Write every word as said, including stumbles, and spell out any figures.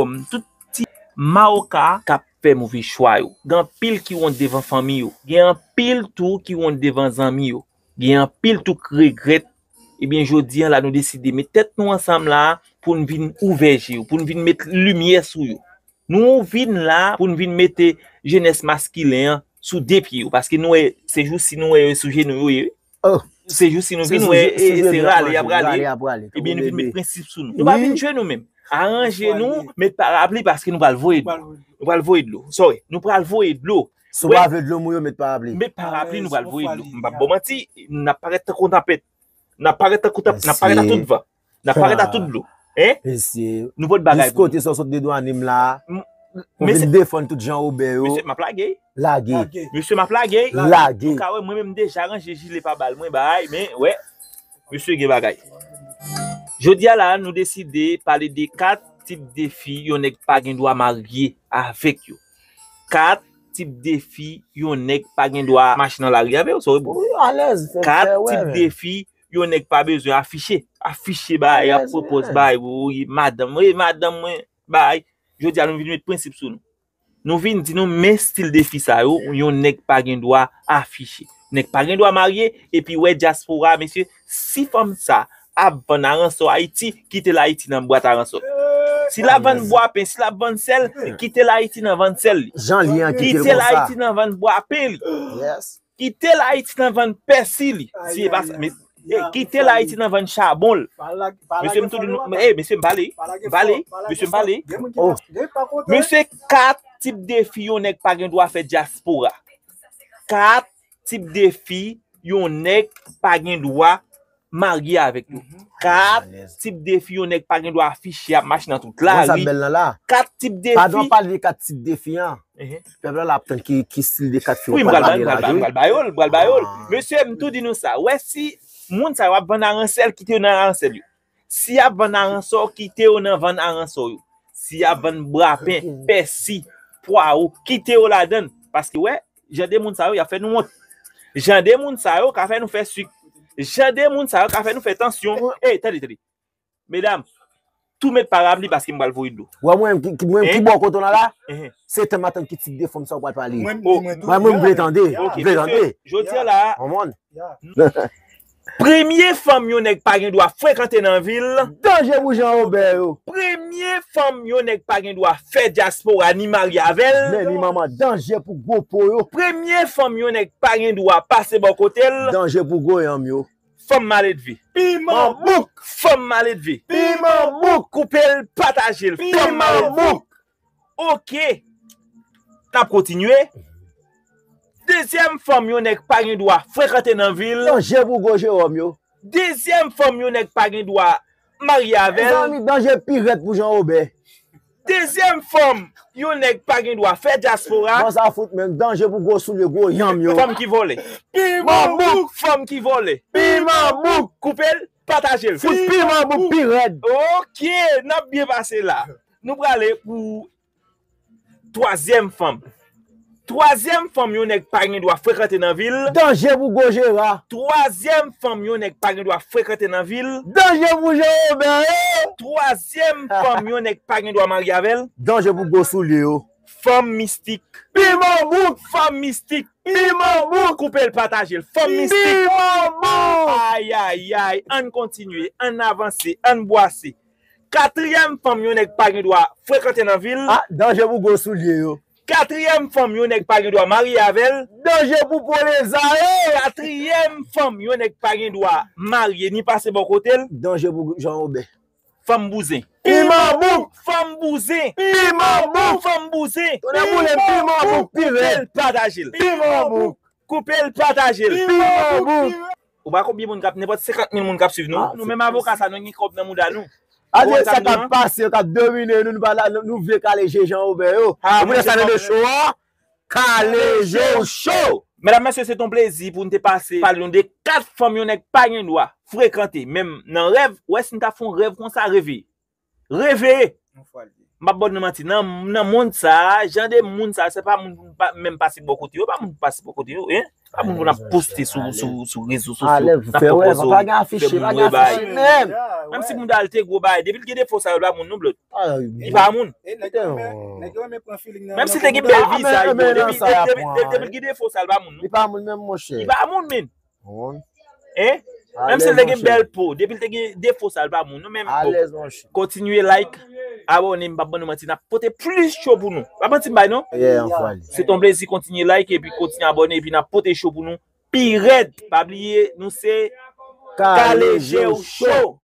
wòm, tout ti mawoka k ap fè move chwa yo. Gen anpil ki wont devan fanmi yo. Gen anpil tou ki wont devan zanmi yo. Gen anpil tou k regrèt. Ebyen, jodi a la, nou deside met tèt nou ansanm la pou n vin ouvè je yo, pou n vin met limyè sou yo. Nou vin la pou n vin mete jenès maskilen an sou de pye yo, paske nou wè, se jousi nou wè yo sou jenou yo ye. Se jousi nou vin wè, se rale y ap rale. Ebyen, nou vin met prensip sou nou. Nou pa vin jwe nou menm. Aranje nou, met parapli paske nou pral voye dlo. Nou pral voye dlo. Sorry, nou pral voye dlo. Si w pa vle dlo mouye, met parapli. Met parapli, nou pral voye dlo. M p ap ba w manti, n ap parèt tankou tanpèt. N ap parèt tankou tanpèt, n ap parèt a tout van. N ap parèt a tout dlo. Hein? Mesye, nou pot bagay pou nou. Jis kote sa w sot dedwane m la. Ou vin defann tout Jan Obè yo. Mesye, m ap lage. Lage. Mesye, m ap lage. Lage. Ou ka wè, mwen menm deja ranje jile pa bal mwen bay, men wè, mesye gen bagay. Jodi a la, nou deside pale de kat tip defi yon nèg pa gen dwa marye avèk yo. Kat tip defi yon nèg pa gen dwa mache nan lari avè yo, sa w bon. Wi, alèz, fè, kat tip defi yon nèg pa bezwen afiche. Afiche bay, ap pwopoz bay, wi, madanm, wi, madanm mwen, bay. Jodi a, nou vin met prensip sou nou. Nou vin di nou men stil defi sa yo, yon nèg pa gen dwa afiche. Nèg pa gen dwa marye, epi wè dyaspora, mesye, si fanm sa ap vann aransò Ayiti, kite l Ayiti nan bwat aransò. Si l ap vann bwapen, si l ap vann sèl, kite l Ayiti nan vann sèl li. Jan li an, kite l konsa. Kite l Ayiti nan vann bwapen li. Kite l Ayiti nan vann pèsi li. Si e pa sa, men, eh, kite l Ayiti nan vann chabon l. Mesye, m tou di nou, eh, mesye, m pale, m pale, mesye, m pale. Mesye, kat tip defi yon nèg pa gen dwa fè dyaspora. Kat tip defi yon nèg pa gen dwa marye avèk yo. Kat tip defi yon nèg pa gen dwa afiche ap mache nan tout lari. Kat tip defi. Padon, pale de kat tip defi an. Pèp la, la ap tann ki, ki stil de kat fi w pral pale la tou. Wi, m pral ba yo l, m pral ba yo l. Mesye, m tou di nou sa. Wè si moun sa yo ap vann aransèl, kite yo nan aransèl yo. Si y ap vann aransò, kite yo nan vann aransò yo. Si y ap vann bwapen, pèsi, pwawo, kite yo ladan l. Paske, wè, jan de moun sa yo, y ap fè nou wont. Jan de moun sa yo ka fè nou fè sik. Jan de moun sa yo ka fè nou fè tansyon. Ey, tande, tande. Medam, tou met parapli paske m pral voye dlo. Wè mwen, ki, ki, mwen, ki bò kote w la la? Se tan m ap tann ki tip de fanm sa w pral pale. Mwen, mwen, m vle tande. M vle tande. Jodi a la, premye fanm yon nèg pa gen dwa frekante nan vil. Danje pou Jan Obè yo. Premye fanm yon nèg pa gen dwa fè dyaspora ni marye avè l. Men ni manman, danje pou gwo po yo. Premye fanm yon nèg pa gen dwa pase bò kote l. Danje pou gwo yanm yo. Fanm maledve. Piman bouk. Fanm maledve. Piman bouk. Koupe l, pataje l. Fanm maledve. Piman bouk. Oke. N ap kontinye. Dezyèm fanm yon nèg pa gen dwa frekante nan vil. Danje pou gwo Jewòm yo. Dezyèm fanm yon nèg pa gen dwa marye avè l. Mezanmi, danje pi rèd pou Jean Robert. Dezyèm fanm yon nèg pa gen dwa fè dyaspora. Bon, sa fout menm, danje pou gwo soulye, gwo yanm yo. Fanm ki vòlè. Piman bouk. Fanm ki vòlè. Piman bouk. Koupe l, pataje l. Fout piman bouk pi rèd. Ok, n ap byen pase la. Nou prale pou twazyèm fanm. Twazyèm fanm yon nèg pa gen dwa frekante nan vil. Danje pou gwo jera. Twazyèm fanm yon nèg pa gen dwa frekante nan vil. Danje pou Jean Robert. Twazyèm fanm yon nèg pa gen dwa marye avè l. Danje pou gwo soulye yo. Fanm mistik. Piman bouk. Fanm mistik. Piman bouk. Koupe l, pataje l. Fanm mistik. Piman bouk. Ayayay, ann kontinye, ann avanse, ann bwase. Katriyèm fanm yon nèg pa gen dwa frekante nan vil. Ah, danje pou gwo soulye yo. Katriyèm fanm yon nèg pa gen dwa marye avè l. Danje pou poleza yo. Katriyèm fanm yon nèg pa gen dwa marye ni pase bò kote l. Danje pou Jean Robert. Fanm bouzen. Piman bouk. Fanm bouzen. Piman bouk. Fanm bouzen. Tonnè boule m, piman bouk pi rèd. Koupe l, pataje l. Piman bouk. Koupe l, pataje l. Piman bouk. Ou pa konbyen moun k ap, nenpòt senkant mil moun k ap swiv nou. Ah, nou menm avoka sa, nou gen kòb nan mouda nou. Ade sa k ap pase, k ap domine nou, nou pa la, nou, nou vle kale je Jean Robert yo. Ou mwen sa nan de cho a. Kale je w cho. Medam, mesye, se ton plezi pou n te pase pale nou de kat fanm yon nèg pa gen dwa frekante, menm nan rèv. Ou wè, si n ta fè yon rèv konsa, reveye. Reveye. M ap ba w nan manti. Nan, nan mond sa a, jan de moun sa a, se pa moun pa, menm pase bò kote yo, pa moun pase bò kote yo, en. Pa moun pou n ap poste sou, sou, sou rezo sosyo. N ap pran pòz ou, fè moun wè bagay. Menm si moun dal te gwo bagay, depi l gen defo sa yo, l pa moun non, blòd. Li pa moun. Menm si l te gen bèl vizaj, depi, depi, depi l gen defo sa, l pa moun non. Li pa moun menm, monchè. Li pa moun, men. Hein? Menm si l te gen bèl po, depi l te gen defo sa, l pa moun non, men. Kontinye like, abòne, m p ap ban nou manti, n ap pote plis cho pou nou. Pa manti m bay non. Se ton plezi, kontinye like, epi kontinye abòne, epi n ap pote cho pou nou pi rèd. Pa bliye, nou se Kale Je w Cho.